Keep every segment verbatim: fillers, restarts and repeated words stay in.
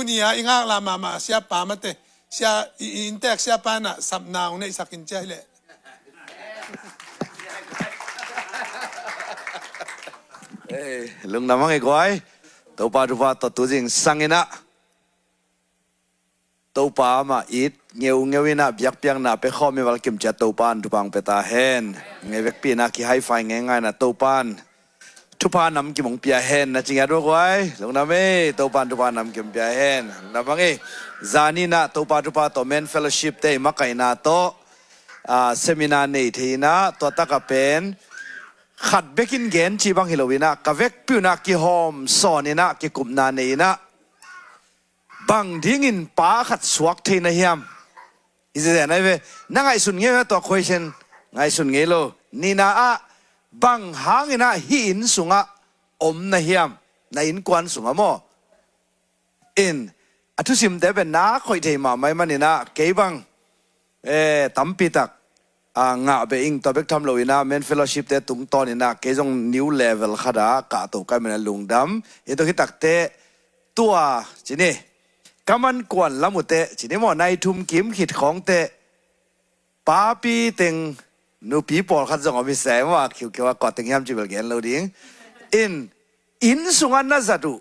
Ni-a i ngaklah mahmah siapa mate, sia i, i inntek siapa inah sapna hong neihsak in cia hileh. Ei, lungdam hang ei guai. Topa thupha tawh tu zingsang inah Topa mah it ngeungeu inah biakpiakna pia khawm i valkim ciat Topa in thupha hong pia ta hen. Ngei vekpi inah ki high five ngeingai inah Topa in thupha namkim hong pia hen na ci ngiat uh guai. Lungdam ei, Topa in thupha namkim hong pia hen. Lungdam hang ei. Zani inah Topa thupha tawh Men Fellowship te i makaihna tawh, ah, seminar nei thei inah tua takah pen khat bekin gen ci bang hi lo inah ka vekpi unah kihawm sawn inah kikupna nei inah bang dingin pa khat suak thei na hiam? Hi zia nai ve. Na ngaihsun ngei ve tua question. Ngaihsun ngei lo. Nina ah bang hangin ah hih inn sungah om na hiam? Na innkuan sungah maw? In a thusimte pen na khoih thei mahmah ih manin ah kei bang, eh, tampi tak, ah, ngah beh ing. Tua bek tham lo inah Men Fellowship te tungtawn inah kei zong new level khat ah kahto kai manin ah lungdam. Hi tua khit takteh tua cini ka man kuan lam uh teh cini maw, nai thum kim khit khawng teh papi teng nupi pawlkhat zong om hi se maw, khiukheu a kua teng hiam ci bel gen lo ding. In, inn sungah na zat uh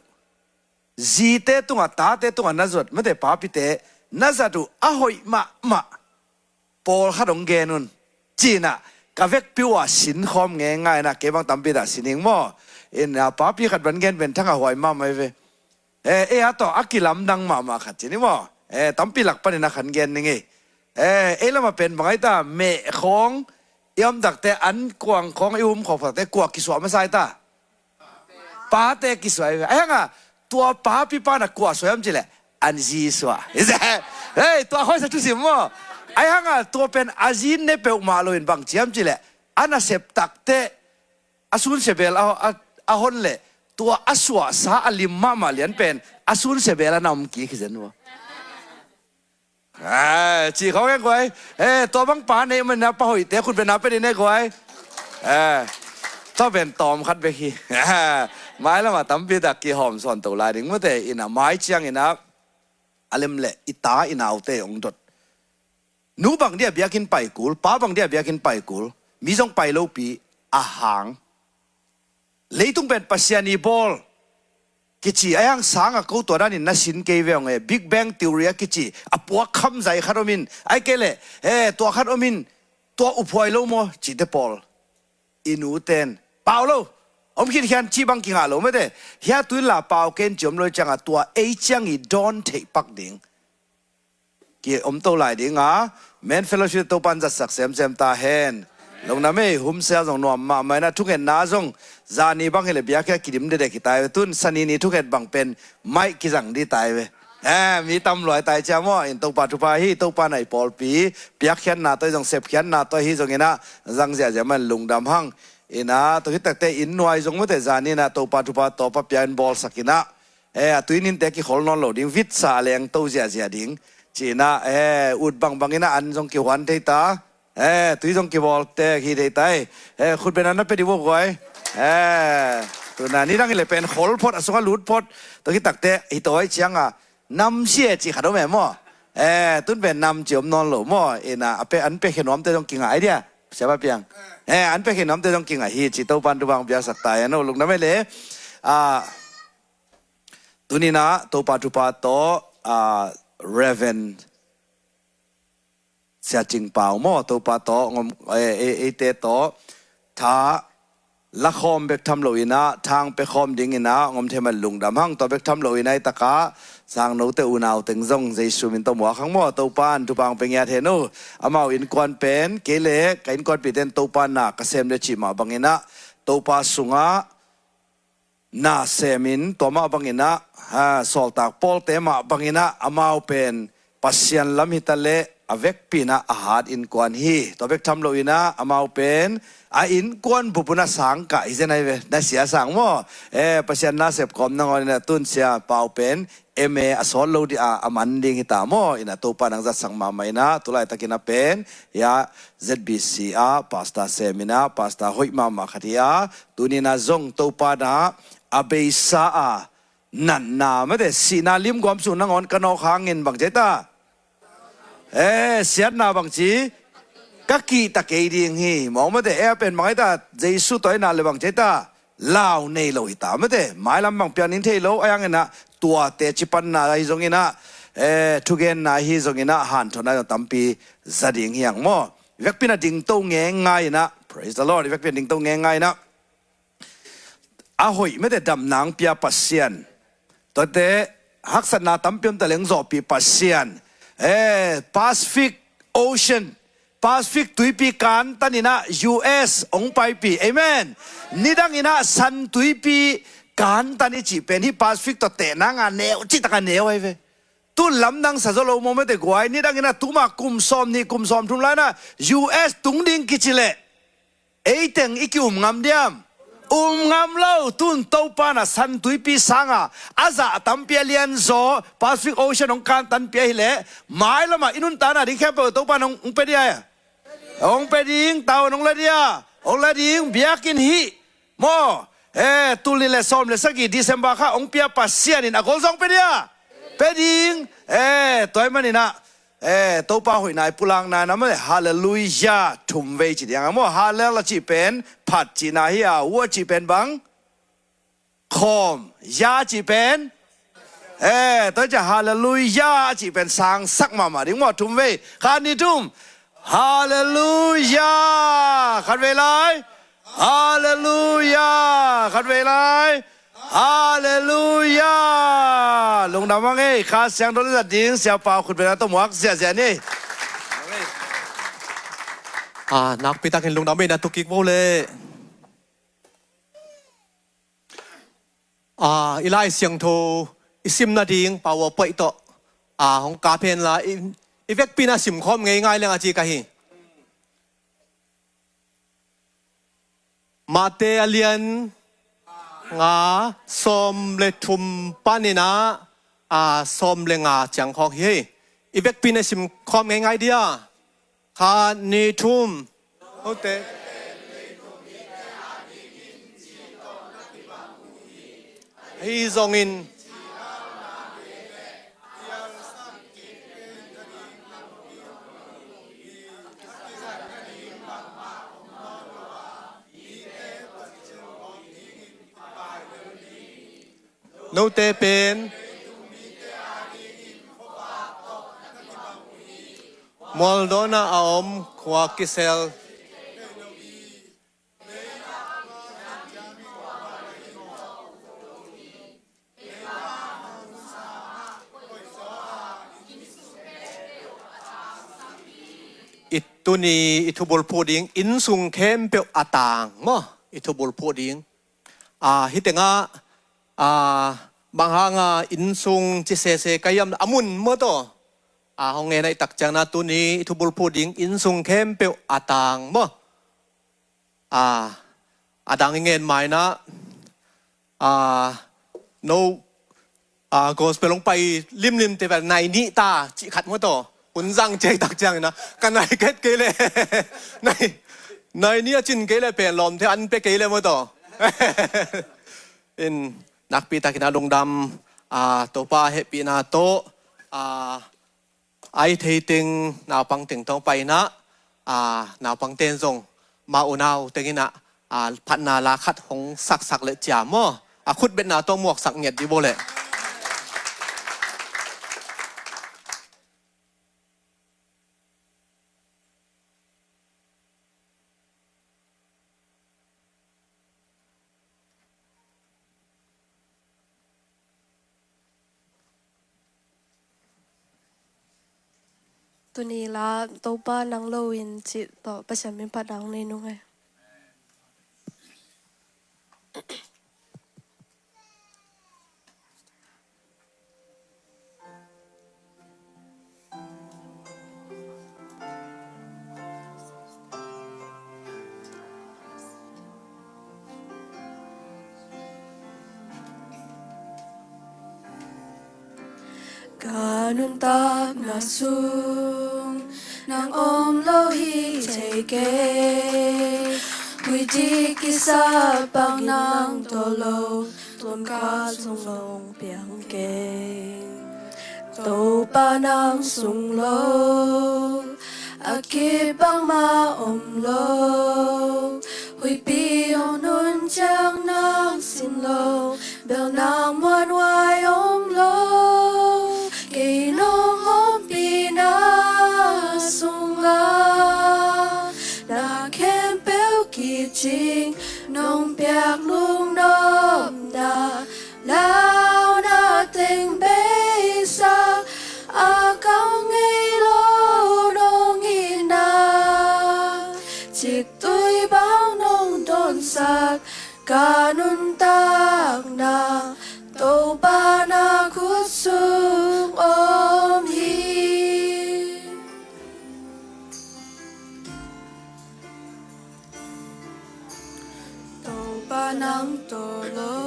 zite tungah, tate tungah na zat, mate, papite na zat uh a hoih mahmah pawlkhat hong gen un. Cinah ka vekpi uh a sinkhawm ngeingai inah kei bang tampi dah sin ing maw. In, a papi khat van gen pen thang a huai mahmah hi ve. Eh, ei a tawh a kilamdang mahmah khat cini maw. Eh, tampi lak panin a khan gen ning ei. Eh, ei lamah pen bang ai ta, meh khawng i om takteh, an kuang khawng i um khawk takteh kua kisuah masa ai ta? Pate kisuah ai ve. Ai hanga tua papi pana kua suah hiam cileh, an zi suah. Hei, tua khoisa thusim maw. Ai hanga tua pen a zi ne peuhmah loin bang ci hiam cileh, a nasep takteh a sunsia bel a, a, a hon leh tua a suahsa a lim mahmah lian pen a sunsia bel a na om kik hi zen uh. Ai, ci khawng e guai. Eh, tua bang pa neih manin ah pa hoihte khut beng na pia ding e guai. Eh, tua pen tawm khat bek hi. Mailamah tampi tak kihawm sawn to lai ding mate. Inah mai ciangin ah a lem leh i ta i naute hong dot. Nu bang dia biakinn pai kul, pa bang dia biakinn pai kul, mi zong pai lopi a hang. Leitung pen Pasian i bawl kici, ai hang sanga ko tua danin na sin kei ve hong e, Big Bang Theory a kici a puak khamzai khat omin, ai kei leh, eh, tua khat omin, tua uphuai lo maw, cite pawl. I nuten pau lo, om khit khian ci bang kingah lo mate. Hia tuin la pau ken ci om lo cianga tua ei ciang i dawn theih pak ding. Ki om to lai dinga, Men Fellowship Topan zatsak semsem ta hen. Lungdam ei, humsel zong nuam mahmah inah thungetna zong zani bang hileh biakhiat kidim dedek hi tai ve. Tun sani ni thunget bang pen maih kizang di tai ve. Eh, mi tam luai tai cia maw, in Topa thupha hi, Topa nai pawlpi piakkhiatna tawh hi zong sepkhiatna tawh hi zong inah zang ziahziah man lungdam hang. Inah tua khit takteh inn nuai zong mate zani inah Topa thupha tawh pa pia in bawlsak inah, eh, a tuininte kikhol nawn lo ding, vitsa a leng to ziahziah ding. Cinah, eh, ut bangbang inah an zong kihuan thei ta. Eh, tui zong kibawl tek hi thei tai. Eh, khut beng na pia dih vua guai. Eh, tuna nidang hileh pen khol phot, a sungah lut phot. Tua khit takteh hi to ai cianga nam sia ci khat om e maw. Eh, tun pen nam ci om nawn lo maw. Inah a pia, an piakhia nuamte zong kingah ai dia, siapa piang. Eh, an piakhia nuamte zong kingah hi ci. Topan thupha hong piaksak ta hen o, lungdam ei le. Ah, Tuninah Topa thupha tawh, ah, Reverend Sia Cing Pau maw, Topa tawh ngom, eh, eh, eite tawh tha lakhawm bek tham lo inah thang pia khawm dinginah ngom thei man lungdam hang. Tua bek tham lo inah i takah sangnote unau teng zong Jesu min tawh muak hang maw. Topan thupha hong pia ngiat hen o. Amau innkuan pen kei le ka innkuanpite in Topa na ka sem le cih mah banginah Topa sungah na semin tua mah banginah, ha, sawltak pawlte mah banginah amau pen Pasian lam hita leh a vekpi inah a hat innkuan hi. Tua bek tham lo inah amau pen a innkuan bup unah sangkah hi zen ai ve. Na sia sang maw? Eh, Pasian na sep kawm nangawn inah tun Sia Pau pen M A a sawt lo dih a, a man ding hita maw? Inah Topa nang zatsak mahmah inah tulaitakin a pen hia Z B C ah pastor sem inah pastor hoih mahmah khat hi a, tuninah zong Topa nah a beisa a natna mate, sihna limguam sung nangawn ka nawk hangin bang ci ta? Eh, siatna bangci ka kihta kei ding hi. Mawk mate, eh, a pen bang ai ta, Jesu tawh i na le bang ci ta? Lau nei lo hi ta mate. Mailam bang piang ding thei lo, a yang inah tuate cipanna ahi zong inah, eh, thugenna ahi zong inah, hanthotna zong tampi za ding hi ang maw. Vekpi inah dingto ngengai inah, praise the Lord, vekpi inah dingto ngengai inah. A hoih mate, damna hong pia Pasian. Tuate haksatna tampi om ta leng zawhpih Pasian. Eh, Pacific Ocean, Pacific tuipi kantan inah U S hong paipih. Amen. Nidang inah san tuipi kantan i cih pen hih Pacific tawh tehna nga neu cih taka neu ahi ve. Tu lamdang sa zaw lo maw mate guai. Nidang inah tuma kum sawm nih kum sawm thum lai inah U S tung ding kici leh ei teng i ki-um ngam diam? Um ngam lo. Tun Topa na san tuipi sanga a zah tampi a lianzaw Pacific Ocean hong kantanpih ahileh, mailamah i nuntakna ding khempeuh Topa na hong, hong pia dia? Hong pia ding. Tau hong la dia? Hong la ding. Biakinn hih maw, eh, tul nih le sawm le sagih December kha hong pia Pasian in a gol zong pia dia? Pia ding. Eh, tua ahih maninah, eh, Topa hoihna i pulakna inah mate, halleluia thum vei ci diang a maw. Hallel a cih pen phat cihna hi a, uh a cih pen bang? Khawm. Ia a cih pen, eh, tua ciah halleluia a cih pen sangsak mahmah ding maw. Thum vei. Khat, nih, thum. Halleluia. Khat vei lai. Halleluia. Khat vei lai. Halleluia. Lungdam hang ei. Kha Siangtho le zat ding Siapa khutbetna tawh muak ziahziah ni. Ah, nakpi takin lungdam ei, na tu kik bo le. Ah, i Lai Siangtho i sim nading PowerPoint tawh, ah, hong kap hen la, i, i vekpi inah simkhawm ngeingai leng a ci ka hi. Matthai a lian nga, sawm le thum paninah, ah, sawm le nga ciang khawng hi. I vekpi inah simkhawm ngeingai dia. Khat, nih, thum. Note. Ahi zongin note pen mualdawnah a om khua kisel. I tuni i thubulphuh ding innsung khempeuh a tang maw? I thubulphuh ding. Ah, hih tengah, ah, bang hanga innsung ci sese ka hiam, a mun maw taw? Ah, hong ngen ahih tak ciangin ah tuni i thubulphuh ding innsung khempeuh a tang maw? Ah, a dang i ngen mainah, ah, no, ah, gospel hong pai limlim te vel nai nih ta cih khat maw taw? Hun zang ciai tak ciangin ah ka nai ket kei leh, nai, nai nih a cin kei leh pen lawmte an pia kei leh maw taw? In nakpi takin a lungdam, ah, Topa hehpihna tawh, ah, ai thei teng naupang teng tawh paina, ah, naupang ten zong ma unau teng inah, ah, phatna la khat hong saksak leh cia maw? A khutbetna tawh muaksak ngiat dih bo leh. Tuni la Topa nang lo in cih tawh Pasian min phat dang nei nung e. Ka nuntakna sung nang om lo hi thei kei. Huidik kisa pak nang tawh lo. Tun ka sung long piang keng. Topa nang sung lo, a kibang mah om lo. Huipi hong nun ciang nang sin lo, bel nang muanhuai om lo. Kei nong ompihna sungah na khempeuh kicing, nong piak lungnopna, launa teng beisak, a kang ngei lo nong itna, ciktui bang nong dawnsak, ka nuntakna Topa na khut sung om hi. Topa nang tawh lo,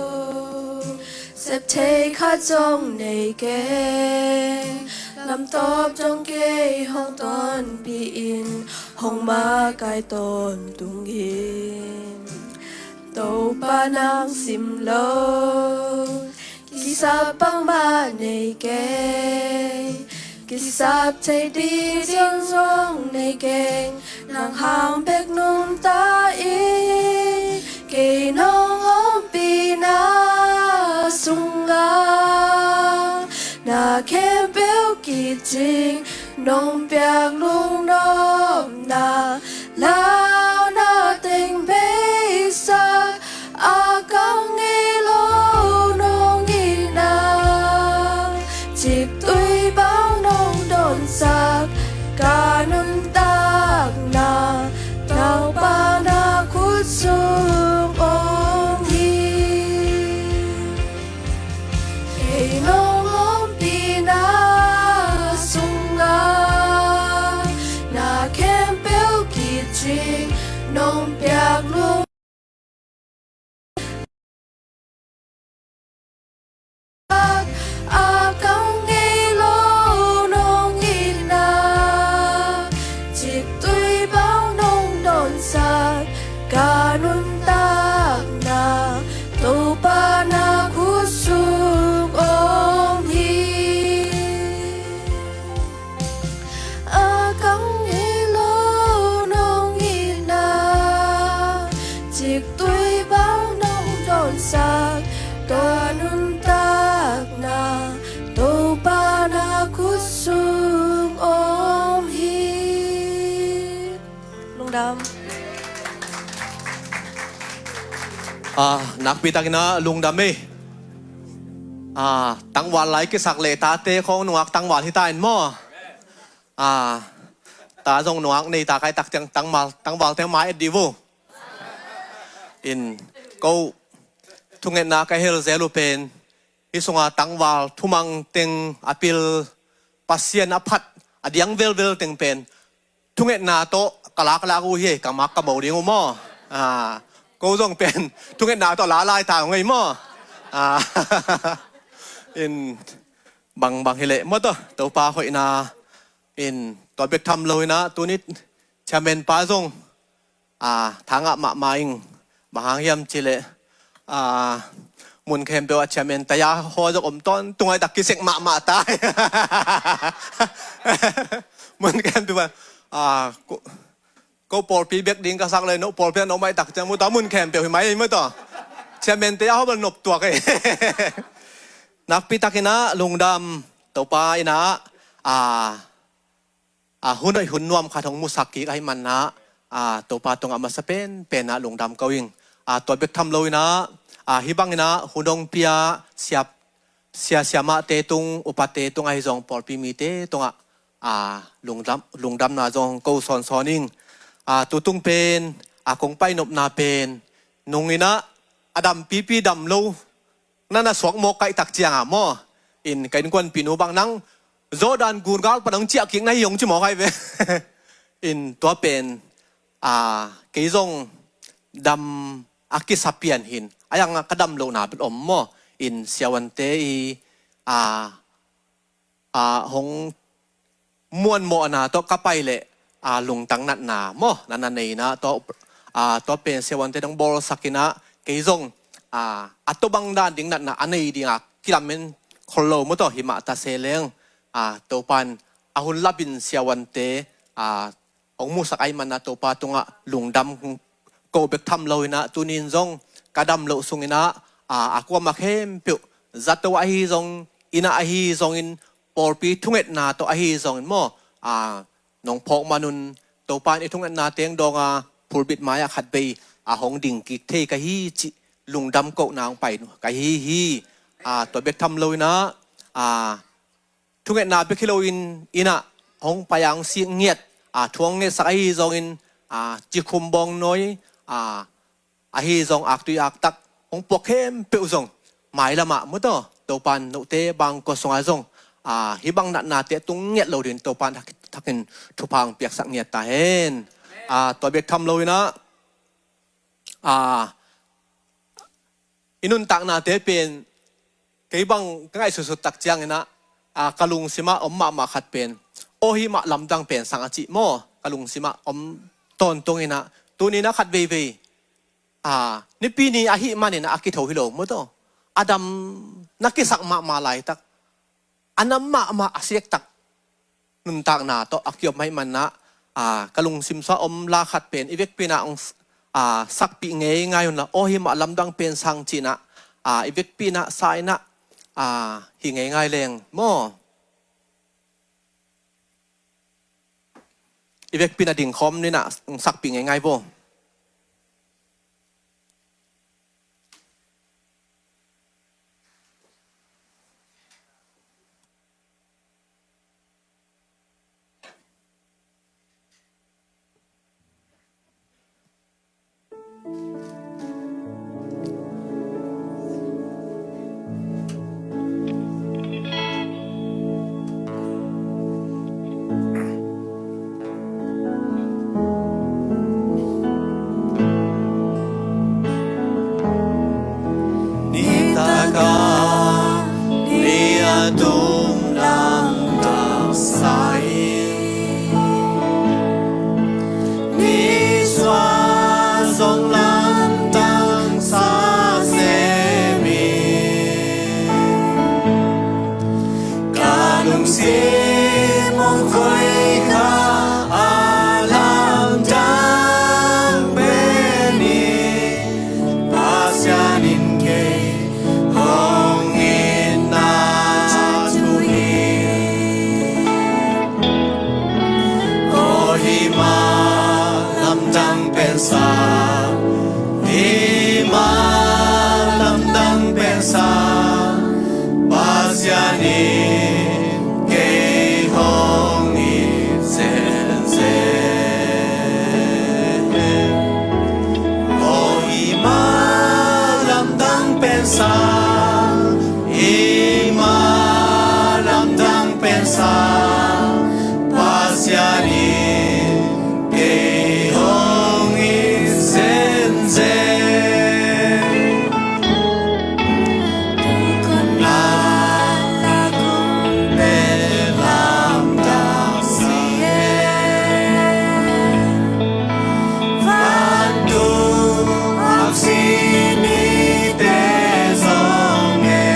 sep thei khat zong nei keng. Lamtawp dong kei hong tonpih in, hong makaih tawntung in. Topa nang sim lo, kisap bangmah nei keng. Kisap thei ding zong nei keng. Nang hang bek nungta in, kei nong ompihna sungah na khempeuh kicing, nong piak lungnopna, launa teng beisak, a kang ngei lo nong itna, ciktui bang nong dawnsak, ka nuntakna Topa na khut sung om hi. Kei nong ompihna sungah na khempeuh kicing, nong piak lung a kang ngei lo nong itna, ciktui bang nong dawnsak, ka nuntakna Topa na khut sung om hi. A kang ngei lo nong itna, ciktui bang nong dawnsak, ka nuntakna Topa na khut sung om hi. Lungdam. Ah, nakpi takin ah lungdam ei. Ah, tangval lai kisak leh tate khong nungak tangval hi ta in maw? Ah, ta zong nungak nei ta ka hih tak ciang tangval, tangvalte mai et dih vo. In, ko thungetna ka hel zel uh pen, hih sunga tangval thumang teng a pil Pasian a phat a diang velvel teng pen thungetna tawh ka laklak uh hi, ka mak ka mo ding uh maw? Ah, ko zong pen thungetna tawh lalai ta uh ngei maw? Ah, in, bangbang hileh maw, tawh Topa hoihna in tua bek tham lo in ah, tuni chairman pa zong, ah, thangah mahmah ing. Bang hang hiam cihleh, ah, mun khempeuh ah chairman taya haw zong om tawntung a, i tak kisek mahmah ta. Mun khempeuh ah, ah, ko, ko pawlpi bek ding ka sak leh, no pawlpi ah no mai tak ciang mu ta, mun khempeuh hi mai ei maw, tawh chairman taya haw bel nop tuak ei. Nakpi takin ah lungdam. Topa in ah, ah, ah, hun hoih hun nuam khat hong musak kik ahih man ah, ah, Topa tungah masa penpen ah lungdam ko ing. Ah, tua bek tham lo in ah, ah, hih bangin ah hun hong pia siap, sia siamahte tung, upate tung ahi zong pawlpi mite tungah, ah, lungdam, lungdamna zong ko sawnsawn ing. Ah, tutung pen, ah, kong pai nopna pen nung in ah, a dampipi dam lo na na suak mawk ka hih tak ciang a maw, in ka innkuanpihnu bang nang Jordan gun gal pan hong ciah kik na hi hong ci mawk ahi ve. In tua pen, ah, kei zong dam a kisa pian hi in, a yang ah ka dam lohna bel om maw. In siavuante i, ah, ah, hong muanmawhna tawh ka pai leh, ah, lungtang natna maw, na na nei in ah, tua, ah, tua pen siavuante dong bawlsak in ah, kei zong, a, a tawbang dan ding natna a nei dinga kilamen khol lo maw taw, himah ta se leng, a, Topan a hun lapin siavuante, a, hong musak ahih manin ah Topa tungah lungdam ko bek tham loin ah, tuni in zong ka dam loh sungin ah, a, a kuamah khempeuh, zato ahi zong, inn ah ahi zongin, pawlpi thungetna tawh ahi zongin maw, a, nong phawk manun Topan i thungetna teng dawnga pulpit mai-ah khatvei a hong ding kik thei ka hi cih lungdam kohna hong pai ka hi hi. A, tua bek tham loin ah, a, thungetna bek hi loin inn ah hong pai a hong sik ngiat, a, thu hong ngetsak ahi zongin, a, cikhum bawngnawi, a, ahi zong aktui aktak hong puak khempeuh zong mailamah maw taw, Topan note bangkua sungah zong, a, hih bang natnate tung ngiat lo dingin Topan thak-, thakin thupha hong piaksak ngiat ta hen. A, tua bek tham loin ah, a, i nuntaknate pen kei bang ka ngaihsutsut tak ciangin ah, a, ka lungsimah om mahmah khat pen, aw hih mah lamdang pen sang a cih maw, ka lungsimah om tawntungin ah, tuni in ah khat veivei, a, Nipi ni ahih manin ah a kitho hi lo maw taw, a dam na kisak mahmah laitak, a nam mahmah a sektak nuntakna tawh a kiom ahih manin ah, a, ka lungsim sungah om la khat pen i vekpi in ah hong s-, a, sakpih ngeingai unla, aw hih mah lamdang pen sang ci-in ah, a, i vekpi in ah sa in ah, a, hi ngeingai leng maw, i vekpi in ah dingkhawm ni in ah hong sakpih ngeingai vo. Nitak a ni a tung lamdang sa hi. Ni sua zong lamdang sa sem hi. Ka lungsim hong khoi kha a lamdang pen hi. Pasian in kei hong itna thu hi. Aw hih mah lamdang pen sang, hih mah lamdang pen sang, Pasian in kei hong it zenzen. Aw hih mah lamdang pen sang, hih mah lamdang pen sang, Pasian in kei hong it zenzen. Tua kong na la kong pen lamdang sa hi. Vantung a om Sinite zong e,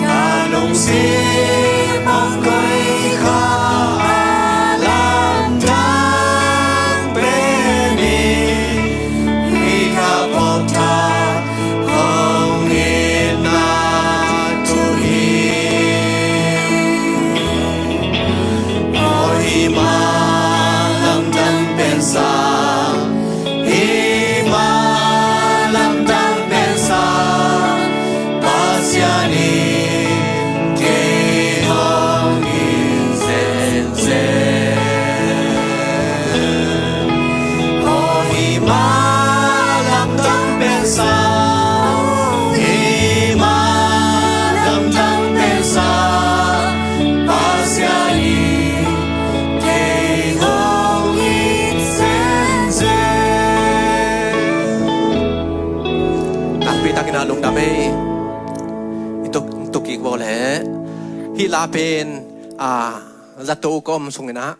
ka lungsim hong khoi kha a lamdang pen hi. Hih ka phawk thak hong itna thu hi. Aw hih mah lamdang pen sang, hih mah lamdang pen sang, Pasian in kei hong it zenzen. Aw hih mah lamdang pen sang, hih mah lamdang pen sang, Pasian in kei hong it zenzen. Takpi takin a lungdam ei. I tuk, tuk kik bawl e. Hih la pen, a, zato ka om sungin ah,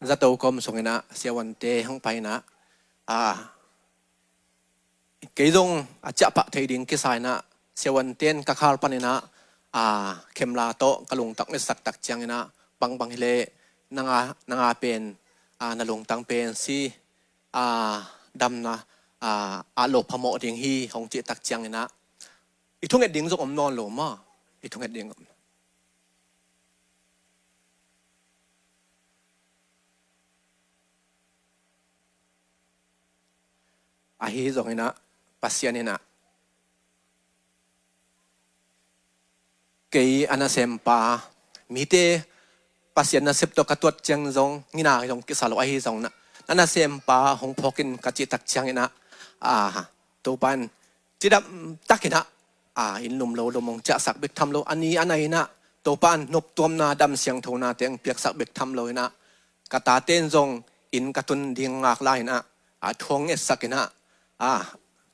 zato kom sungin ah siavuante hong pai in ah, a, kei zong a ciahpah thei ding kisa in ah, siavuante in ka khal panin ah, a, khemla tawh ka lungtang etsak tak ciangin ah, bangbang hileh nanga, nanga pen, a, na lungtang pen si, a, damna, a, a lo phamawh ding hi hong cih tak ciangin ah, i thunget ding zong om nawn lo maw? I thunget ding om. Ahi zongin ah, Pasian in ah, kei a nasempa, mite Pasian nasep tawh ka tuat ciang zong, ngina zong kisa lo ahi zongin ah, na nasempa hong phawk in ka cih tak ciangin ah, a, Topa in cidam takin ah, a, inn lum lo lum hong ciahsak bek tham lo, a ni a nai in ah, Topa in noptuamna, dam siangthonate hong piaksak bek tham lo in ah, ka tate in zong inn ka tun ding ngak lai in ah, a, thu hong etsak in ah, a,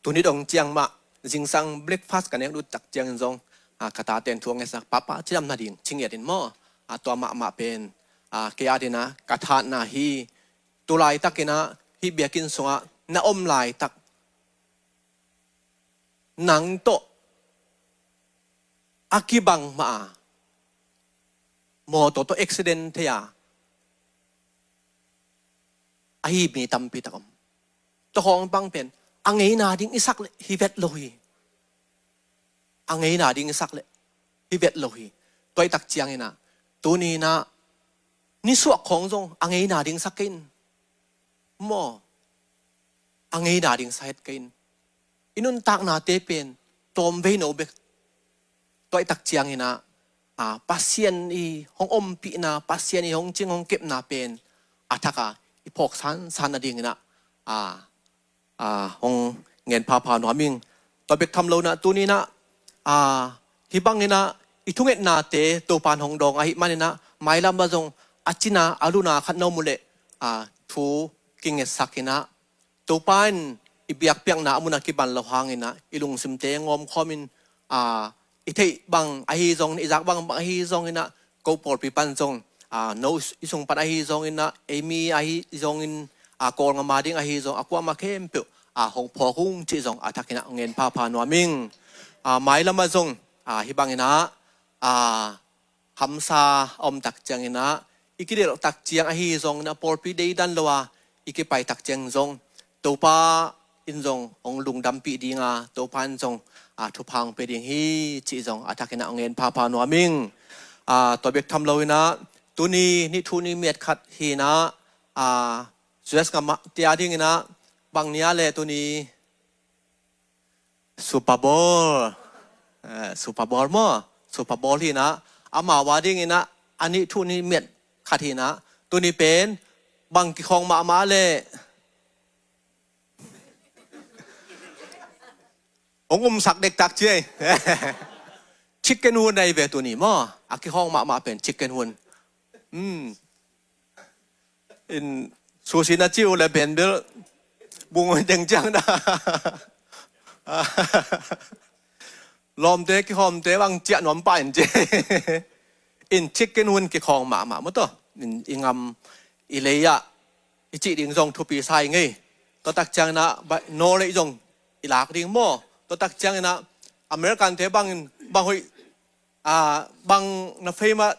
tuni dong ciang mah, zingsang breakfast ka nek lut tak ciangin zong, a, ka tate in thu hong etsak, "Papa, cidam na ding, ci ngiat in maw?" A, tua mahmah pen, a, kei adingin ah ka thahatna hi. Tu laitakin ah, hih biakinn sungah na om laitak, nang tawh a kibang mah a, mawtaw tawh accident thei a, ahi mi tampi tak om. Tua khawng bang pen a ngeina ding i sak leh hi vet lo hi. A ngeina ding i sak leh hi vet lo hi. Tua ahih tak ciangin ah, tuni in ah, nisuak khawng zong a ngeina ding sa kei in. Maw, a ngeina ding sa het kei in. I nuntaknate pen tawmvei no bek. Tua ahih tak ciangin ah, a, Pasian i hong ompihna, Pasian i hong cing hong kepna pen a thak a i phawk sansan nadingin ah, a, a, hong ngen phapha nuam ing. Tua bek tham lo in ah, tuni in ah, a, hih bangin ah i thungetnate Topa in hong dawng ahih manin ah, mailam ah zong a cina a luna khat na om uh leh, a, thu kingetsak in ah, Topa in i biakpiakna a mun a kiban loh hangin ah, i lungsimte ngawm khawmin, a, i theih bang ahi zongin, i zak bang bang ahi zongin ah, ko pawlpi pan zong, a, no i sung pan ahi zongin ah, ei mi ahi zongin, a, Kawlgam a ding ahi zong, a, kuamah khempeuh, a, hong phawk ung cih zong a thakin ah ngen phapha nuam ing. A, mailam ah zong, a, hih bangin ah, a, hamsa a om tak ciangin ah, i kidelh tak ciang ahi zongin ah, pawlpi deidan lo a i kipai tak ciang zong, Topa in zong hong lungdampih ding a, Topa in zong, a, thupha hong pia ding hi cih zong a thakin ah ngen phapha nuam ing. A, tua bek tham lo in ah, tuni ni thu ni miat khat hi in ah, a, U S gam ah te a dingin ah, bang ni a leh tuni Super Bowl. Eh, Super Bowl maw? Super Bowl hi in ah, amau a dingin ah, a ni thu ni miat khat hi in ah, tuni pen bang kikhawng mahmah leh, hong umsak dektak ci ei. Chicken wing ahi ve tuni maw? A kikhawng mahmah pen chicken wing. Hmm. In sushi na ci uh leh pen bel bung deng ciang na. Lawmte kikhawmte bang ciah nuam pah in ci. In chicken wing kikhawng mahmah maw tawh. In i gam i lei ah i cih ding zong thupi sa ing ei. Tua tak ciangin ah, ba, no lei zong i lak ding maw. Tua tak ciangin ah, American te bangin, bang hoih, a, bang na famous,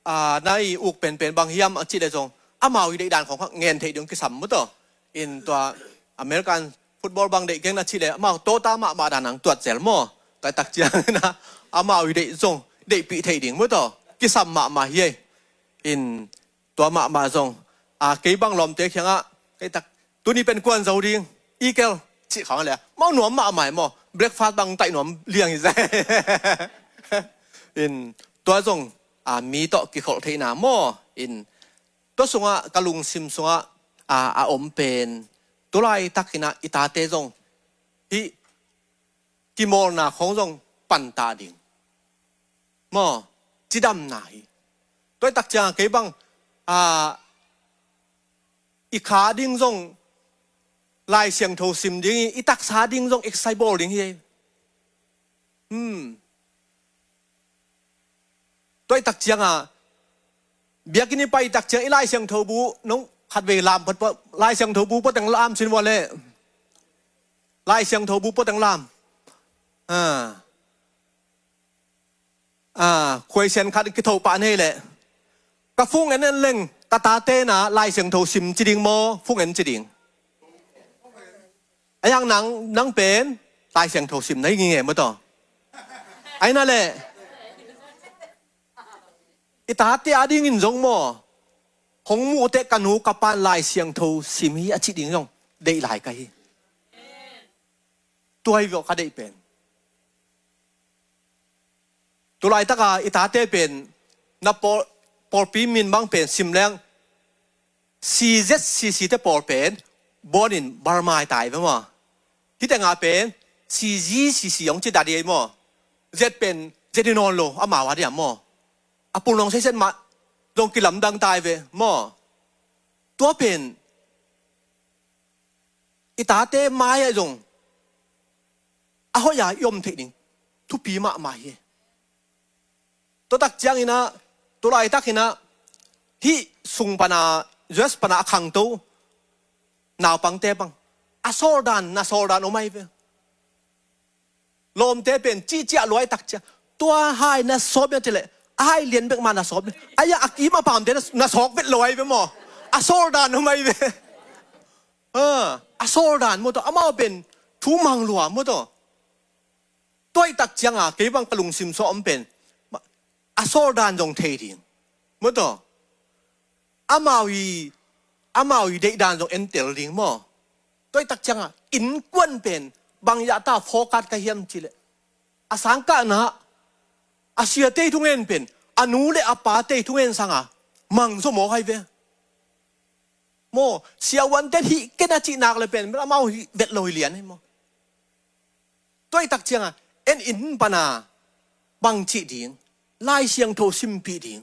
a, na i uk penpen bang hiam a cih leh zong, amau i deih dan khawng kha ngen theih ding kisam maw tawh. In tua American football bang deih keng na cih leh, amau tota mahmah dan ang tuat zel maw. Tua tak ciangin ah, amau i deih zong deihpih theih ding maw tawh, kisam mahmah hi ei. In tua mahmah zong, a, kei bang lawmte kiangah, kei tak, tuni pen kuan zo ding, i kel, cih khawng leh, mau nuam mahmah hi maw, breakfast bang taih nuam liang hi zai. In tua zong, a, mi tawh kikholh theihna maw, in tua sungah, ka lungsim sungah, a, a om pen, tu laitakin ah i tate zong hih kimawlna khawng zong panta ding maw, cidamna hi. Tua ahih tak ciang kei bang, a, i kha ding zong Lai Siangtho sim ding hi, i taksa ding zong exercise bawl ding hi. Hmm. Tua ahih tak ciang a, Biakinn i pai tak ciang i Lai Siangtho bu nong khatvei lam phot pah, Lai Siangtho bu pua teng lam sin vua leh. Lai Siangtho bu pua teng lam. Ah. Ah, khuaisian khat kitho pah nei leh. Ka phung en en leng, ka tate na Lai Siangtho sim ci ding maw, phung en ci ding. A yang nang, nang pen, Lai Siangtho sim na hi nge maw taw. Ai na leh. I tate a dingin zong maw, hong muh teh ka nu ka pan Lai Siangtho sim hi a cih ding zong deih lai ka hi. Tua hi vawh ka deih pen. Tu laitaka i tate pen na pawl, pawlpi min bang pen sim leng C Z C C te pawl pen born in Burma hi ta hi ve maw. Hih tengah pen C G C C hong ci ta ding hi maw. Z pen Z hi nawn lo, amau a diam maw. A pulnong seiset mah zong kilamdang ta hi ve maw. Tua pen i tate mai-ah zong a hoih-a i om theih ding thupi mahmah hi. Tua tak ciangin ah, tu laitak in ah, hih sung pana, U S pana a khangto naupangte bang a sawldan, na sawldan om ahi ve. Lawmte pen cihciah luai tak ciang, tua hai na sawp na ci leh, a hai lian bek mah na sawp. Ai-ah a kim a pamte na, na sawk vet lo ahi ve maw. A sawldan om ahi ve. Ah, a sawldan maw taw, amau pen thu mang lua maw taw. Tua ih tak cianga kei bang ka lungsim sawh om pen a sawldan zong thei ding maw taw. Amau i, amau i deihdan zong entel ding maw. Tua ih tak cianga innkuan pen bang yah ta fawkat ka hiam ci leh, a sangkahna a siate ih thungen pen a nu le a pate ih thungen sanga mang zaw mawk ahi ve. Maw, siavuanten hih ken a cih nak le pen amau hih vet lo hi lian hi maw. Tua ih tak cianga en inn pana bang cih ding, Lai Siangtho simpih ding.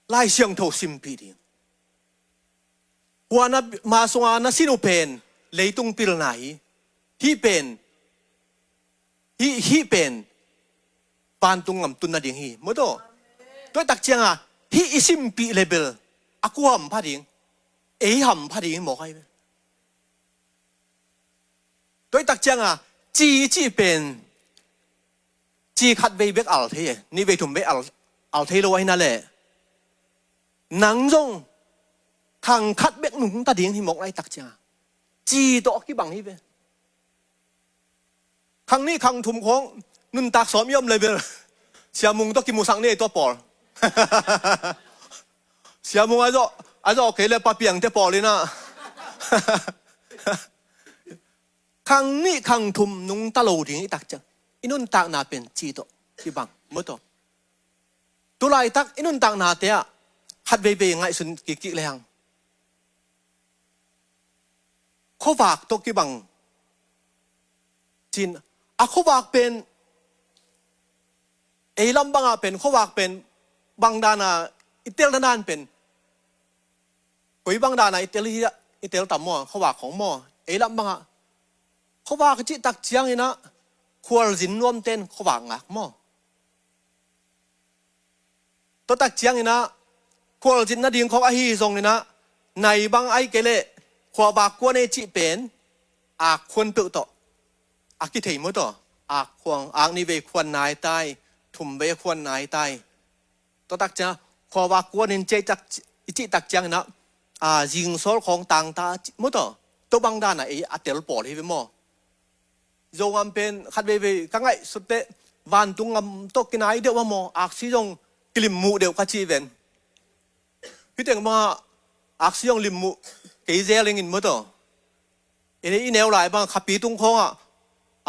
Lai Siangtho simpih ding. Hua na, ma sunga na sin uh pen leitung pilna hi. Hih pen, hih, hih pen vantung ngam tun nading hi maw taw. Tua ih tak cianga hih i simpih le bel a kua hampha ding, ei hampha ding hi mawk ahi ve. Tua ih tak cianga ci i cih pen ci khat vei bek al thei e, nih vei thum vei al, al thei lo ahi na leh, nang zong khang khat bek nungta ding hi mawk lai tak cianga ci tawh a kibang hi ve. Khang nih khang thum khawng nuntak sawm i om le bel Sia Mung tawh kimusak ni ei tua pawl. Sia Mung a zawh, a zawh kei le Pa Piangte pawl in ah khang nih khang thum nungta lo ding ih tak ciang i nuntakna pen ci tawh kibang maw taw. Tu laitak i nuntaknate ah khat veivei ngaihsun kikkik le hang, khuavak tawh kibang cin, a khuavak pen ei lam bangah pen khuavak pen bang dana i tel na dan pen koi bang dana i tel hi, i tel tam maw, khuavak khong maw. Ei lam bangah khuavak i cih tak ciangin ah khualzin nuamten khuavak ngak maw. Tua tak ciangin ah khualzin nading khawng ahi zongin ah nai bang ahi kei leh khuavak kuan ei cih pen ak khuan peuh tawh a kithei maw taw. Ak khuan, ak nih vei khuan nai tai, thum vei khuan nai tai. Tua tak ciang khuavak kuanin cia i cih tak ciangin ah, a, zingsawl khawng tangta maw taw. Tua bang dana ei a tel pawl hi ve maw. Zogam pen khat veivei ka ngaihsut teh vantung ngam tawh kinai deuh a maw, aksi zong kilim muh deuh ka ci ven. Hih teng bangah aksi zong lim muh kei zel ingin maw taw. I neu lai bang khapi tung khawngah,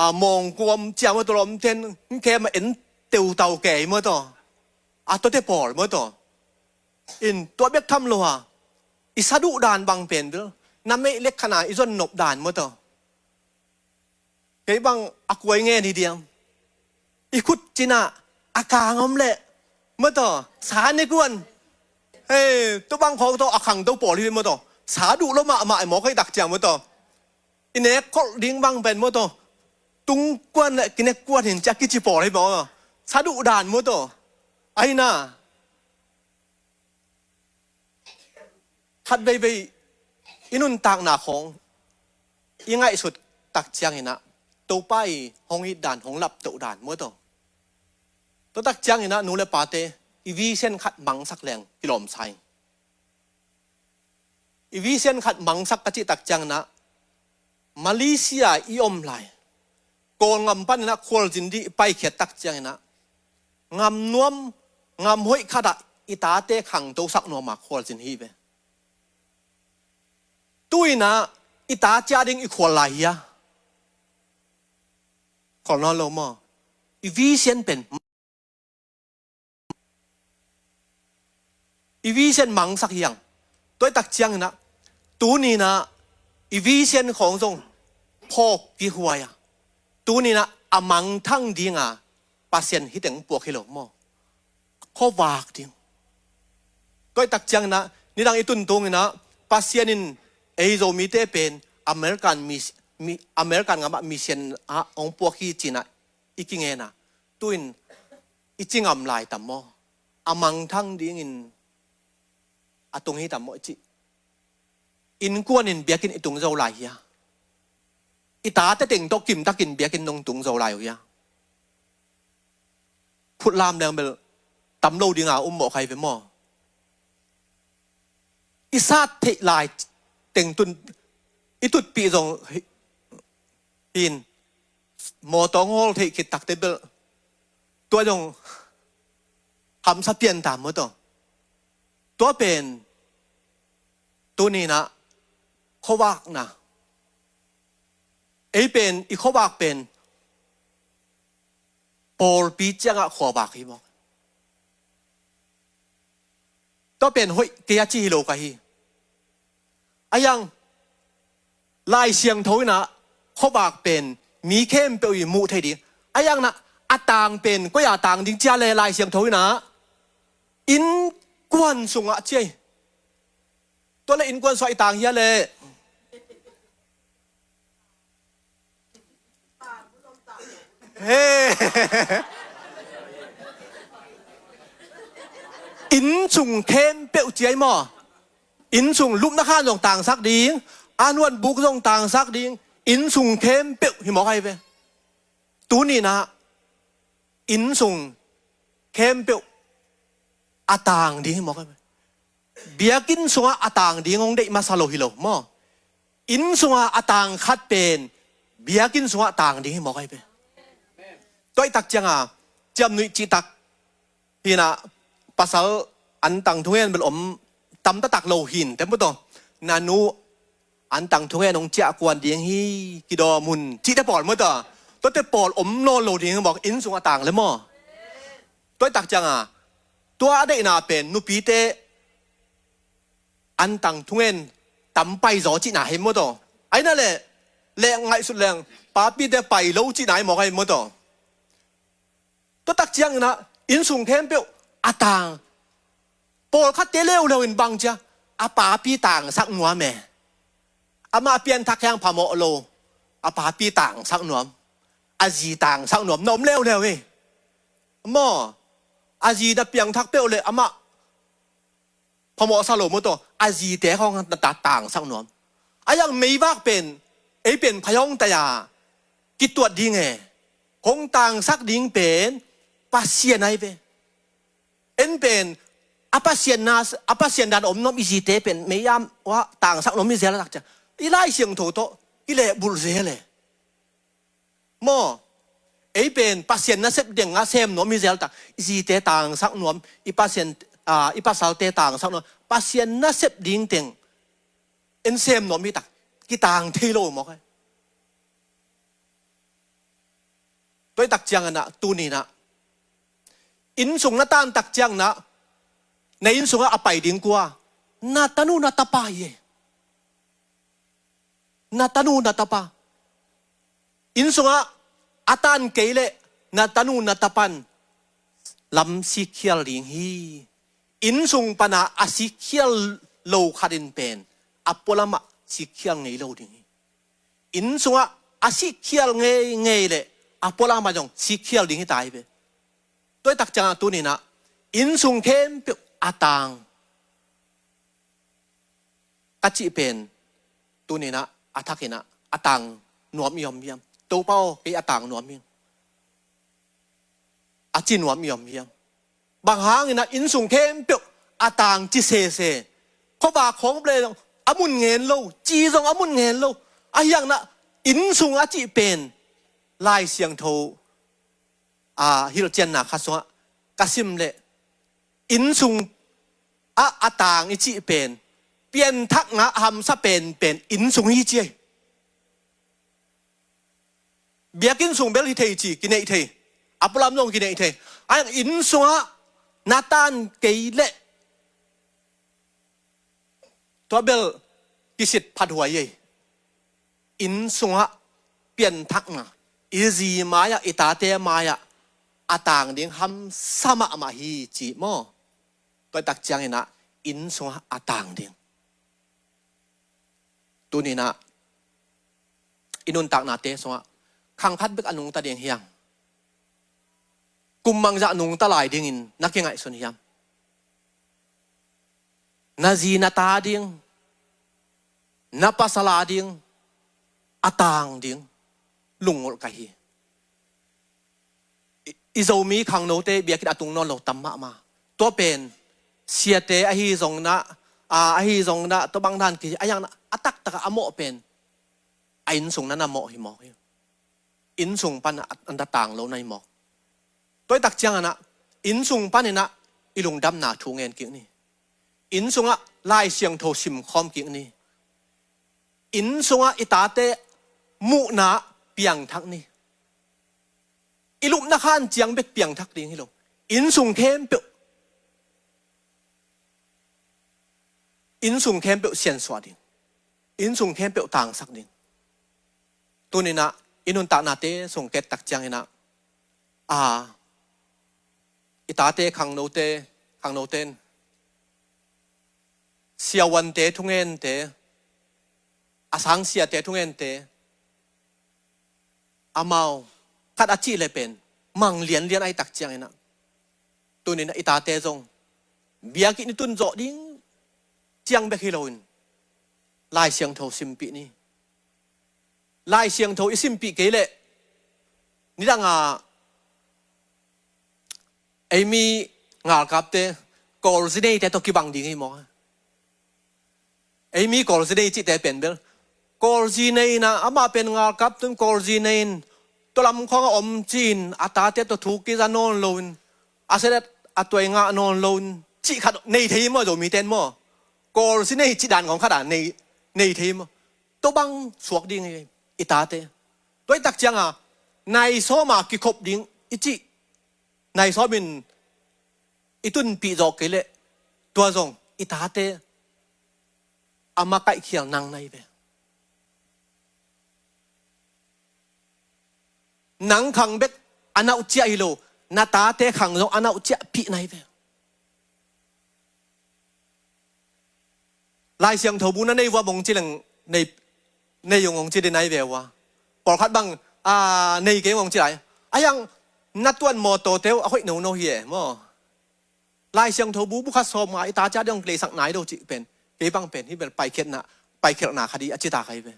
a, mawngkuam ciam a tawlawm ten hing khem a en teutau kei maw taw. A tuate pawl maw taw. In tua bek tham lo a, i sa duh dan bang pen bel na meih lek khana i zon nop dan maw taw. Kei bang a kuai ngen hi diam. I khut cinah a kang om leh maw taw, sa ne kuan. Hei, tua bang khawng tawh a khangto pawl hi maw taw. Sa duh lo mahmah i mawk hei tak ciang maw taw. I nek kholh ding bang pen maw taw, tung kuan le kinek kuan hin cia kici pawl hi maw. Sa duh dan maw taw. Ahi na. Khat veivei i nuntakna khawng i ngaihsut tak cianginah Topa i hong it dan, hong laptoh dan maw taw. Tua tak cianginah nu le pate i vision khat mangsak leng kilawmsa ing. I vision khat mangsak ka cih tak cianginah Malaysia i om lai Kawlngam paninah khualzin dih i paikhiat tak cianginah ngam nuam, ngam hoih khatah i tate khangtosak nuama khualzin hi ve. Tuinah i ta cia ding i khual lai hia? Khual nawn lo maw? I vision pen i vision mangsak hiang. Tua i tak cianginah tuninah i vision khawng zong phawk kihuai a, tuninah a mangthang dinga Pasian hiteng puak hi lo maw? Khuavak ding. Tua i tak cianginah nidang i tuntunginah Pasian in ei Zomite pen American mis-, mi-, American ngamah mission ah hong puak hi cinah i kingena. Tuin i ci ngam lai tam maw? A mangthang dingin a tung hi tam maw i cih? Innkuan in biakinn i tung zo lai hia? I tate teng tawh kimtakin biakinn nong tung zo lai uh hia? Phutlam leng bel tam lo dinga um mawh khai ve maw? I sat theih lai teng tun i tutpih zong hi-, hin mawtaw hong hawl theih khit takte bel tua zong hamsa pian tam maw taw. Tua pen tuninah khuavakna. Ei pen i khuavak pen pawlpi ciangah khuavak hi maw? Tua pen hoih kei a ci hi lo ka hi. A yang Lai Siangtho inah khuavak pen mi khempeuh i muh thei ding. A yangnah a tang pen koi a tang ding cia le Lai Siangtho inah innkuan sungah cia hi. Tua le innkuan sungah i tang hia le? He. Inn sung khempeuh cia hi maw? Inn sung lupna khan zong tangsak ding, a nuanbuk zong tangsak ding, inn sung khempeuh hi mawk ahi ve. Tuninah inn sung khempeuh a tang ding hi mawk ahi ve. Biakinn sungah a tang ding hong deih masa lo hi lo maw? Inn sungah a tang khat pen biakinn sungah tang ding hi mawk ahi ve. Tua i tak cianga ciamnuih cihtak hinah pasal antang thungen bel om tamtatak lo hin te maw taw. Na nu antang thungen hong ciah kuan ding hi, kidawm hun cihte pawl maw taw. Tuate pawl om nawn lo ding hi mawk, inn sungah tang le maw? Tua i tak cianga tua a deihna pen nupite antang thungen tam paizaw cihna hi maw taw. Aina le leh ngaihsut leng papite pai lo cihna hi mawk ahi maw taw. Tua tak cianginah inn sung khempeuh a tang. Pawlkhatte leuleu in bang cia a papi tangsak nuam e. Amah pianthak hiang phamawh lo, a papi tangsak nuam, a zi tangsak nuam na om leuleu hi. Maw, a zi na piangthak peuh le amah phamawhsa lo maw taw, a zite khawng na ta tangsak nuam. A yang meivak pen ei pen phayawng taya kituat ding e. Hong tangsak ding pen Pasian ahi ve. En pen a Pasian na, a Pasian dan om nuam i zite pen meiyam uah tangsak nuam i zel a tak cia i Lai Siangtho tawh i lehbulh zel e. Maw, ei pen Pasian nasep dengah sem nuam hi zeltak, i zite tangsak nuam, i Pasian, a, i pasalte tangsak nuam, Pasian nasep ding teng en sem nuam hi tak, kitang thei lo mawk ahi. Tua i tak cianginah tuninah inn sung na tan tak cianginah na inn sungah a pai ding kua? Na tanu na tapa hi e. Na tanu na tapa. Inn sungah a tan kei leh na tanu na tapan lam sikkhial ding hi. Inn sung pana a sikkhial lo khat in pen a pualamah sikkhial ngei lo ding hi. Inn sungah a sikkhial ngeingei leh a pualamah zong sikkhial ding hi ta hi ve. Tua i tak ciangah tuninah inn sung khempeuh a tang. a cih pen tuni-in ah a thakin ah a tang nuam i om hiam? Topa aw, kei a tang nuam ing, a ci nuam i om hiam? Bang hangin ah inn sung khempeuh a tang ci sese, khuavak khawng le zong a mun ngen lo, ci zong a mun ngen lo, ahi hangin ah inn sung a cih pen Lai Siangtho a hilhcianna khat sungah ka sim leh, inn sung ah a tang i cih pen pianthakna a hamsa penpen inn sung hi ci hi. Biakinn sung bel hi thei ci, kineih thei. A pualam zong kineih thei. Ahi hang inn sungah na tan kei leh tua bel kisit phathuai ei. Inn sungah pianthakna, i zi mai-ah, i tate mai-ah a tang ding hamsa mahmah hi ci maw? Tua tak ciangin ah inn sungah a tang ding. Tuni-in ah i nuntaknate sungah khang khat bek a nungta ding hiam? Kum bangzah nungta lai dingin na kingaihsun hiam? Na zi na ta ding, na pasal a ding a tang ding lungngulh ka hi. I, i Zomi khangnote biakinn a tung nawn lo tam mahmah. Tua pen siate ahi zongin ah, a, ahi zongin ah, tua bang dan kici, ahi hangin ah a taktak a mawh pen a inn sung na na mawh hi mawk hi. Inn sung pan a, a na tang lo na hi mawk. Tua hi tak ciangin ah inn sung panin ah i lungdamna thu ngen kik ni. Inn sungah Lai Siangtho simkhawm kik ni. Inn sungah i tate muhna piangthak ni. I lupna khan ciang bek piangthak ding hi lo. Inn sung khempeuh, inn sung khempeuh siansuah ding. Inn sung khempeuh tangsak ding. Tuni-in ah i nuntaknate sung ket tak ciangin ah, a, i tate khangnote, khangnote in siavuante thungente, a sang siate thungente, amau khat a cih le pen mang lianlian ahi tak ciangin ah, tuni-in ah i tate zong biakinn i tun zawh ding ciang bek hi loin Lai Siangtho simpih ni. Lai Siangtho i simpih kei leh nidang a eimi ngalkapte Kawlzi neite tawh kibang ding hi maw? Eimi Kawlzi nei cihte pen bel Kawlzi nei in ah, amah pen ngalkap tun Kawlzi nei in, tua lam khawng a om ci-in a tate tawh thu kiza nawn loin, a selet a tuai ngah nawn loin cih khat nei thei hi maw, Zomite in maw? Kawlzi nei cih dan khawng khat a nei, nei thei hi maw? Tua bang suak ding hi i tate. Tua hi tak ciang a nai sawm a kikhop ding i cih, nai sawm in i tunpih zawh kei leh tua zong i tate a makaihkhial nang na hi ve. Nang khang bek a nauh ciah hi lo, na tate khang zong a nauh ciahpih na hi ve. Lai Siangtho bu na nei vua mong ci leng nei, nei ung ong ci ding na hi ve ua. Pawlkhat bang, a, nei kei ung ong ci lai. Ahi hang na tuan mawtawte uh a hoih nono hi e maw? Lai Siangtho bu bu khat sawm nga i ta ciat dong kileisak nai do cih pen, kei bang pen hih bel paikhiatna, paikhiatna khat hi a ci ta ka hi ve.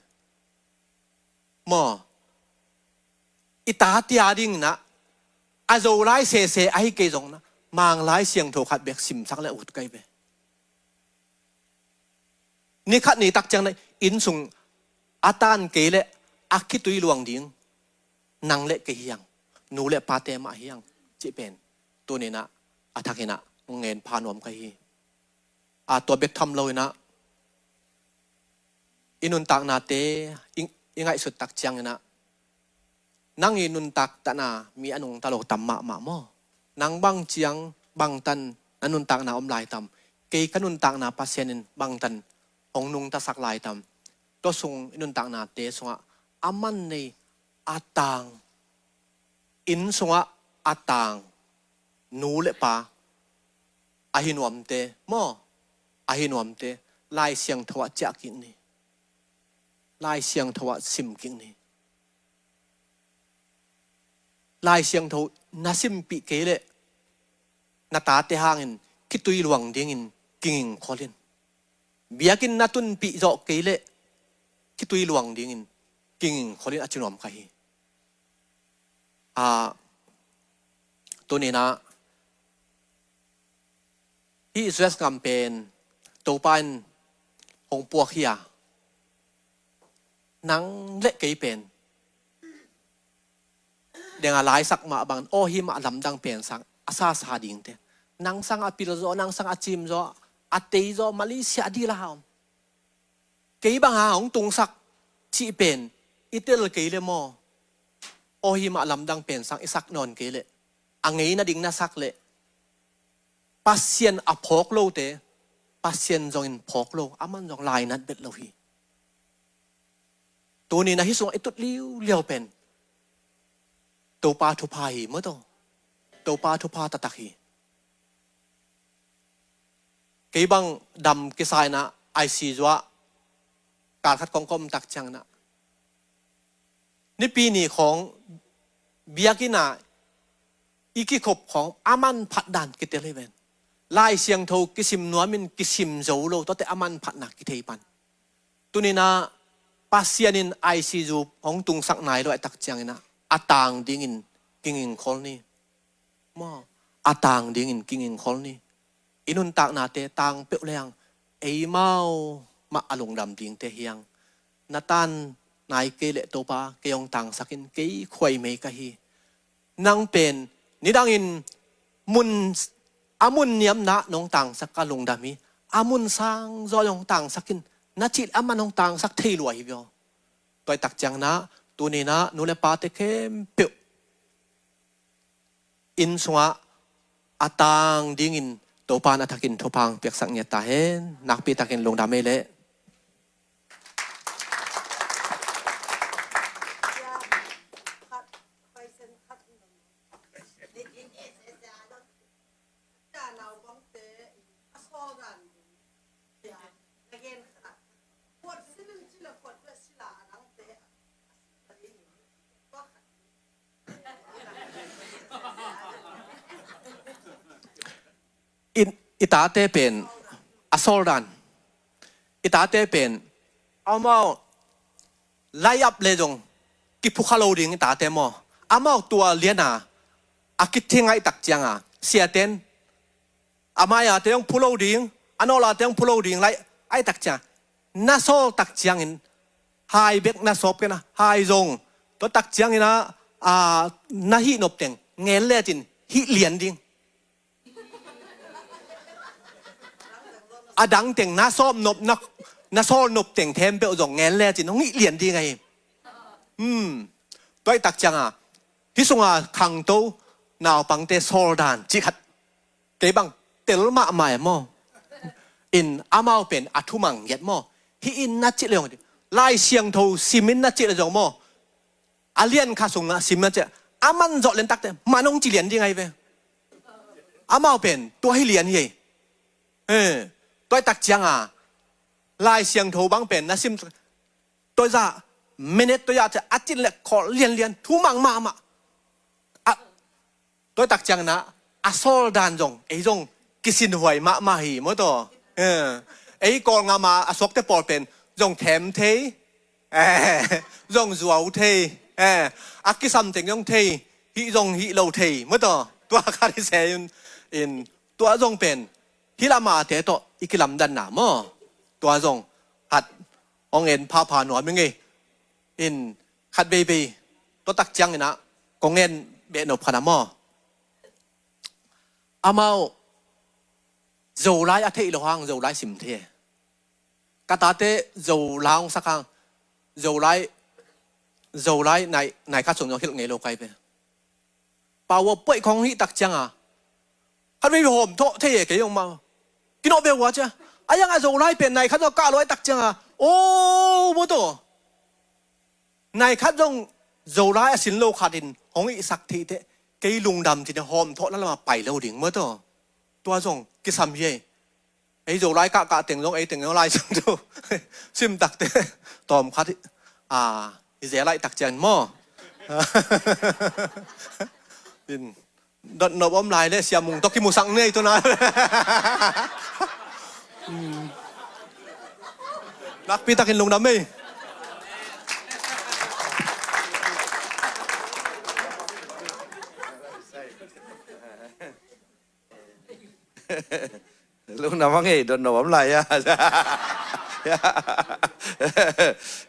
Maw? I tate a dingin ah a Zolai sese ahi kei zongin ah Manglai Siangtho khat bek simsak le ut ka hi ve. Ni khat ni tak ciang na inn sung a tan kei leh a khitui luang ding nang le kei hi hang, nu le pate mah hi hang cih pen tuni-in ah a thakin ah ngen pha nuam ka hi. A, tua bek tham loin ah i nuntaknate i, i ngaihsut tak ciangin ah nang i nuntak tana mi a nungta lo tam mahmah maw? Nang bang ciang bangtan na nuntakna om lai tam? Kei ka nuntakna Pasian in bangtan hong nungtasak lai tam? Tua sung i nuntaknate sungah a man nei, a tang, inn sungah a tang nu le pa ahi nuamte maw, ahi nuamte Lai Siangtho ah ciah kik ni. Lai Siangtho ah sim kik ni. Lai Siangtho na simpih kei leh na tate hangin khitui luang dingin kinging khol in. biakinn na tunpih zawh kei leh kitui luang dingin kingingkholin a ci nuam ka hi. A, tuninah hih U S gam pen Topa in hong puak hi a, nang le kei pen deng a laisak mah bang, aw hi mah lamdang pen sang a sasa dingte, nang sang a pil zaw, nang sang a cim zaw, a tei zaw, Malaysia a dila om. Kei bang a hong tungsak cih pen i tel kei le maw? Aw hi mah lamdang pen sang i sak nawn kei leh, a ngei nading na sak leh, Pasian a phawk lote Pasian zongin phawk lo, aman zong lainat bet lo hi. Tuninah hih sungah i tut liuliau pen Topa thupha hi maw taw. Topa thupha taktak hi. Kei bang dam kisa inah I C U ah kalkhat kong ka om tak cianginah, Nipi ni khawng biakinn ah i kikhop khawng a manphat dan kitel hi ven. Lai Siangtho kisim nuamin kisim zo lo, tuate a manphatna kithei pan. Tuninah Pasian in I C U hong tungsak nai lo a tak cianginah a tang dingin kingingkhol ni. Maw, a tang dingin kingingkhol ni. I nuntaknate tang peuh leng eimau mah a lungdam dingte hi hang. Na tan nai kei leh Topa, kei hong tangsakin, kei khuaimei ka hi. Nang pen nidangin mun, a mun niamna nong tangsak ka lungdam hi. A mun sang zaw hong tangsakin, na cih aman hong tangsak thei lua hi vio. Tua i tak cianginah tuninah nu le pate khempeuh inn sungah a tang dingin Topa in a thakin thupha piaksak ngiat ta hen. Nakpi takin lungdam ei leh. I, i tate pen a sawldan, i tate pen amau lai-ap le zong kiphukha lo ding i tate maw. Amau tua liana a kithing aih tak cianga siaten a mai-ate hong phu lo ding, a nawlate hong phu lo ding lai aih tak cianga na sawl tak ciangin hai bek na sawp kena, hai zong tua tak ciangina, a, na hih nop teng ngen lecin hih lian ding. A dang teng na sawp nop, na, na sawl nop teng thempeuh zong ngen lecin hong hih lian ding ahi. Hmm. Tua i tak cianga hih sunga khangto naupangte sawldan cih khat kei bang tel mahmah e maw. In amau pen a thumang ngiat maw. Hih in na cih le zong, Lai Siangtho sim in na cih le zong maw, a lian kha sungah sim na cih, a man zawh lian takte man hong ci lian ding ahi ve. Amau pen tua hi lian hi. Eh, tua i tak cianga Lai Siangtho bang pen na sim, tua zah minute tua zah a cin le khol lianlian, thumang mahmah. A, tua i tak ciangina a sawldan zong ei zong kisinhuai mahmah hi maw taw. Eh, ei Kawlngama a suakte pawl pen zong them thei, eh, zong zuau thei, eh, a kisam teng zong thei, hih zong hih lo thei maw taw. Tua khat hi se in, in tua zong pen hih lamate tawh i kilamdanna maw. Tua zong khat hong en phapha nuam i ngei. In khat veivei tua tak cianginah kong en behnop khat a maw. Amau Zolai a theih lo hang Zolai sim thei e. Ka tate Zolai hong sak hang Zolai, Zolai nai, nai khat sung zong hilh ngei lo kai ve. Pau a poih khong hih tak cianga khat vei hawm thawh thei e kei hong mah. Kinawh ve ua cia. A yang a Zolai pen nai khat zong kah lo a tak cianga, o, maw taw. Nai khat zong Zolai a sin lo khat in hong ihsak theih teh kei lungdam cin hawm thawh na lama pai lo ding maw taw. Tua zong kisam hi ei. Ei Zolai kahkah teng zong ei teng zong Lai Siangtho sim takte tawm khat hi. A, hi zel aih tak ciang maw. In dotnop om lai le Sia Mung tawh kimusak nei tuna. Nakpi takin lungdam ei. Lungdam hang ei, don no bam lai a.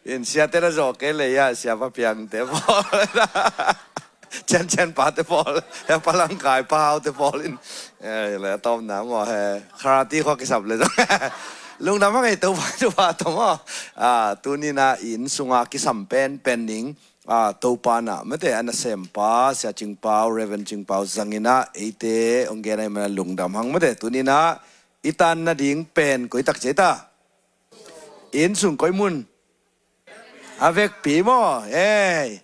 In siate na zawh kei le a, siapa piangte pawl. Ciancian pate pawl, he palangkai pahaute pawl in. Eh, le tawmna maw, he karate khua kisap le zong. Lungdam hang ei, Topa, Topa tawm aw. Ah, tuni-in ah i inn sungah kisam penpen ding. Ah, Topa in ah mate a nasempa Sia Cing Pau, Reverend Cing Pau zangin ah eite hong gen ahih manin lungdam hang mate. Tuni-in ah i tan nading pen koi tak ci ei ta? Inn sung koi mun? A vekpi maw? Eh,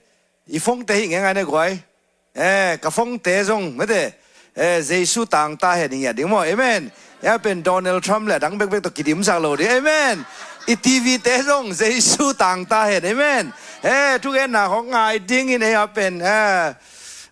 i phone-te hih ngengai ne guai. Eh, ka phone-te zong mate, eh, Jesu tang ta hen i ngiat ding maw? Amen. Hia pen Donald Trump le a dang bekbek tawh kidimsak lo ding. Amen. I TV-te zong Jesu tang ta hen. Amen. Eh, thugenna khawng ngai dingin ei hia pen, eh,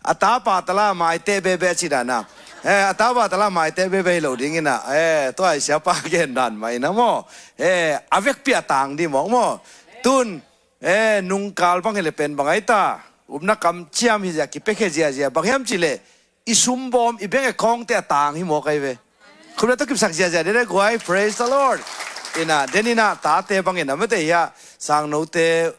a tapa tala maite bebe ci dan a. Eh, a tapa tala maite bebe hi lo dingin ah. Eh, tua i siapa gen dan mah in ah maw? Eh, a vekpi a tang ding mawk maw? Tun, eh, nungkal bang hi le pen bang ai ta, upna kamciam hi zia, kipiakhia ziazia, bang hiam cih leh i sumbawm, i bank account-te a tang hi mawk ai ve. Khum le tawh kipsak ziazia dede guai. Praise the Lord. In ah, den in ah tate bangin ah mate hia, sangnote,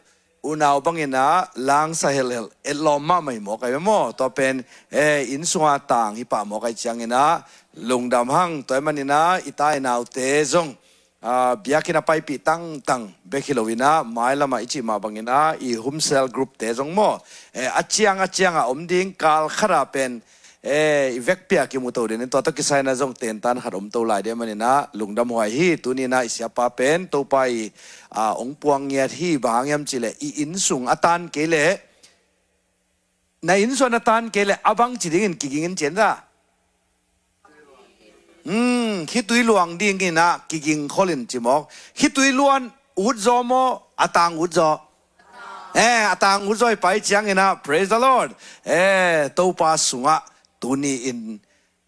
unau bangin ah langsa helhel, etlawm mahmah hi mawk ai ve maw? Tua pen, eh, inn sunga tang hi pah mawk ai ciangin ah lungdam hang. Tua ahih manin ah i ta i naute zong, ah, biakinn a paipih tangtang bek hi lo in ah, mailam ah i cih mah bangin ah i home cell group-te zong maw, eh, a ciang a ciang a om ding, kal khat ah pen, eh, i vekpi a kimu to ding in, tua tawh kisai in ah zong tentan khat om to lai ding ahih manin ah lungdam huai hi. Tuni-in ah i siapa pen Topa in, ah, hong puang ngiat hi. Bang hang hiam cih leh i inn sung a tan kei leh, na inn sung a tan kei leh a bang ci dingin kiging in ci ei ta? Hmm, khitui luang dingin ah kiging khol in ci mawk. Khitui luan ut zaw maw, a tang ut zaw? Eh, a tang ut zaw hi pah ciangin ah, praise the Lord. Eh, Topa sungah tuni-in,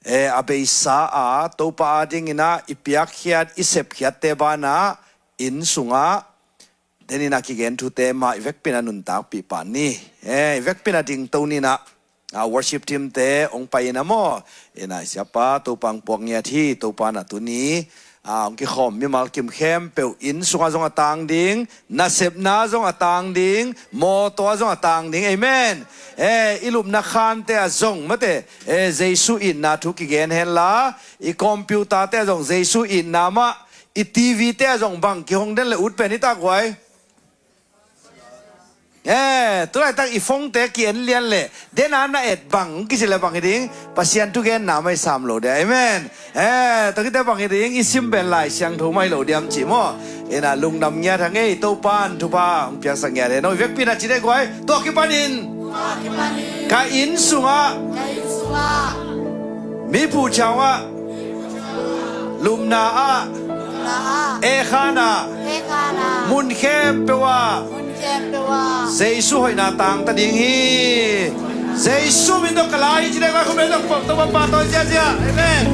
eh, a beisa a, Topa adingin ah i piakkhiat, i sepkhiatte banah inn sungah den in ah kigen thute mah i vekpi in ah nuntakpih pah ni. Eh, i vekpi in ah dingto ni in ah, ah, worship team-te hong pai in ah maw? In ah i siapa Topa hong puak ngiat hi. Topa in ah tuni, ah, hong kikhawm mimal kim khempeuh inn sungah zong a tang ding, nasepna zong a tang ding, mawtaw ah zong a tang ding. Amen. Eh, i lupna khante ah zong mate, eh, Jesu itna thu kigen henla, i computer-te ah zong Jesu itna mah, i TV-te ah zong bang kihong den le ut pen hi ta guai. Eh, tulaitak i phone-te ki-en lian leh, den a na et bang, kici le bang hi ding, Pasian thugenna mah i sam lo ding. Amen. Eh, tua khit teh bang hi ding, i sim pen Lai Siangtho mah hi lo diam ci maw? In ah lungdam ngiat hang ei, Topa in thupha hong piaksak ngiat hen. Hong i vekpi in ah ci ding guai, tua kipanin, ka inn sungah, mi phuhcia ungah, lupna ah, ekhan ah, mun khempeuh ah, Jesu hoihna tangta ding hi. Jesu min tawh ka la hi ci ding guai, khum le tawh pom tawh pom pah tawh ziazia. Amen.